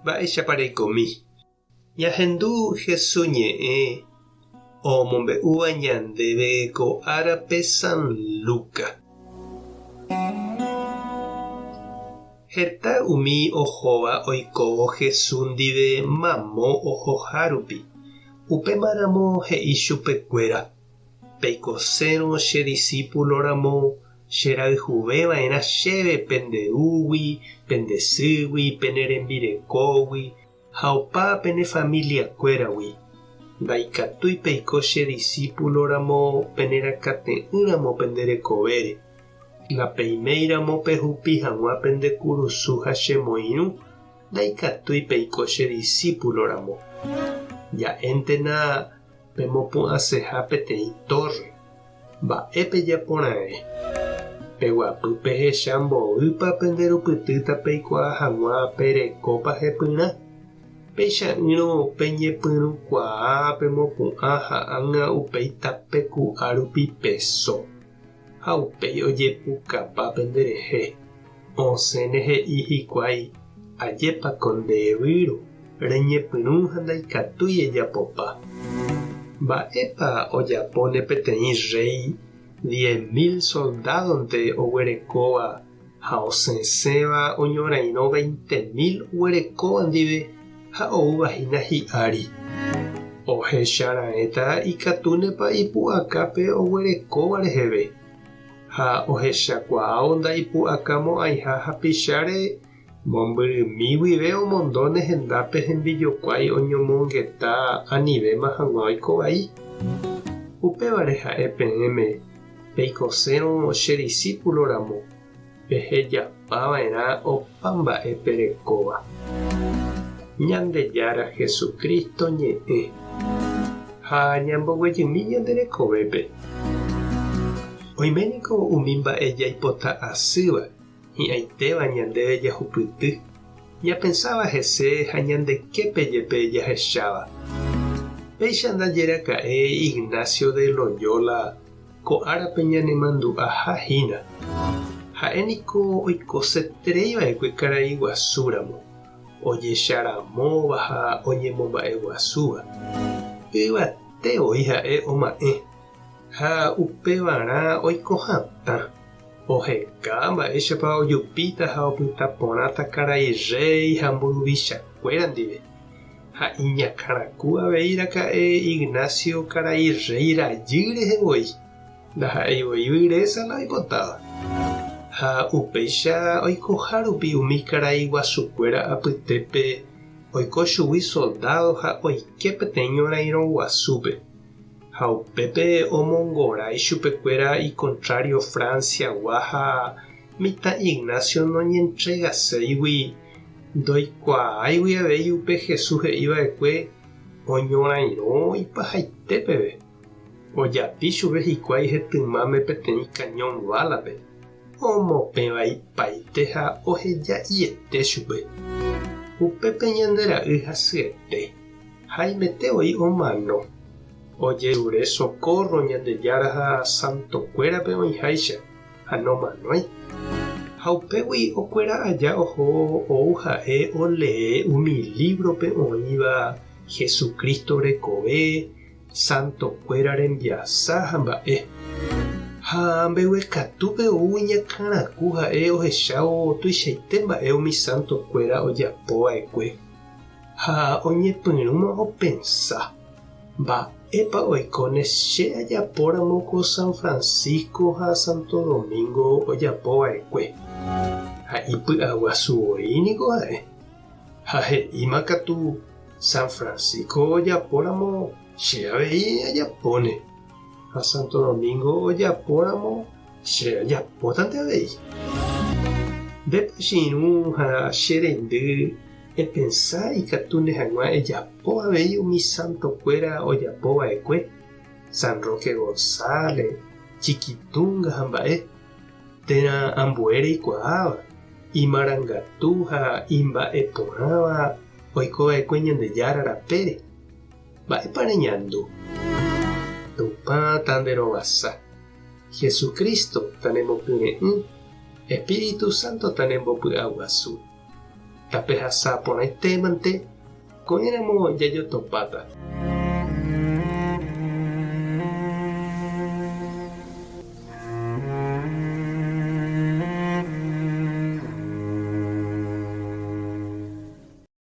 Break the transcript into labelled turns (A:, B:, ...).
A: Mba'éichapa reikomi? Ñahendu Hesu ñe'ẽ omombe'úva ñandéve ko árape San Luca. Heta umi ohóva oikóvo Hesu ndive mamo ohohárupi, upémaramo he'i chupekuéra, Peikosérõ che disípulo ramo, Cherayhuve va'erã chéve pende rúgui, pende sýgui, pene rembirekógui ha opa pene familiakuéragui. Ndaikatúi peiko che disípulo ramo penerakate'ỹramo pende rekovére. Ndapeiméiramo pehupi hag̃ua pende kurusu ha chemoirũ, ndaikatúi peiko che disípulo ramo. Ja'éntena pemopu'ãseha peteĩ tórre. Mba'e pejaporãve? Peguapy pehecha mboýpa penderupytýta peikuaa hag̃ua perekópa hepyrã. Peicha'ỹrõ peñepyrũkuaa pemopu'ã ha ág̃a upéi tape ku'a rupi peso, ha upéi ojepukapa penderehe. Osẽne he'i hikuái, Ajépa ko nde výro, reñepyrũ ha ndaikatúi ejapopa. Mba'épa ojapóne peteĩ rréi 10,000 soldádonte oguerekóva ha osẽsẽva oñorairõ 20,000 oguerekóva ndive ha oúva hína hi'ári? Ohecha raẽta ikatúnepa ipu'aka pe oguerekóva reheve. Ha ohechakuaávo ndaipu'akamo'ãiha hapicháre, mombyrymi guive omondóne hendápe hembijokuái oñomongeta anivéma hag̃ua oiko vai. Upévare ha'e peẽme, peikosérõ che disípulo ramo, pehejapa va'erã opa mba'e perekóva. Ñandejára Jesucristo ñe'ẽ. Ha ñamboguejymi ñande rekovépe. Oime niko umi mba'e jaipota asýva, hi'ãitéva ñandéve jahupyty, ñapensáva hese ha ñande képe jepe jahecháva. Péicha ndaje raka'e Ignacio de Loyola Ko árape ñanemandu'aha hína. Ha'e niko oikoseterei va'ekue karai guasu ramo, ojecharamóva ha oñemomba'eguasúva. Yvate voi ha'e oma'ẽ, ha upevarã oiko hatã. Oheka mba'éichapa ojupíta ha opyta porãta karai rréi ha mburuvichakuéra ndive. Ha iñakãraku avei raka'e Ignacio karai rréi rajy rehe voi, ndaha'éi voi vyrésa la oipotáva. Ha upéicha oikoha rupi umi karai guasukuéra apytépe oiko chugui soldádo ha oike peteĩ ñorairõ guasúpe. Ha upépe omongora ichupekuéra ikontrário Francia-gua ha mitã Ignacio noñentregaséigui Ndoikuaáigui avei upe Jesús he'i va'ekue oñorairõ ipahaite peve. Ojapi chupe hikuái hetymáme peteĩ kañón válape, omopẽvaipaite ha oheja'iete chupe. Upépe ñande ra'y hasyete, haimete voi omano. Ojerure sokórro Ñandejára ha santokuérape oĩháicha. Ha nomanói. Ha upégui okuera aja oho ou ha'e olee umi lívrope oĩva Jesucristo rekove, santokuéra rembiasa ha mba'e. Ha mbeguekatúpe ou iñakãraku ha'e ohechávo tuichaite mba'e umi santokuéra ojapo va'ekue. Ha oñepyrũma opensa, Mba'épa oikóne che ajapóramo ko San Francisco ha Santo Domingo ojapova'ekue? Ha ipy'aguasu voi niko ha'e. Ha he'íma katu, San Francisco ojapóramo che avei ajapóne, ha Santo Domingo ojapóramo che ajapótante avei. Ndépa che irũ ha che reindy Epensa ikatúne hag̃ua ejapo avei umi santokuéra ojapo va'ekue, San Roque González, Chiquitunga ha mba'e, térã ambue reikuaáva, imarangatu ha imba'eporãva oiko va'ekue Ñandejára rapére. Mba'épa reñandu? Tupã tanderovasa. Jesucristo tanemokyre'ỹ, Espíritu Santo tanembopy'aguasu. Tapehasa porãitémante, ko'ẽramo jajotopáta.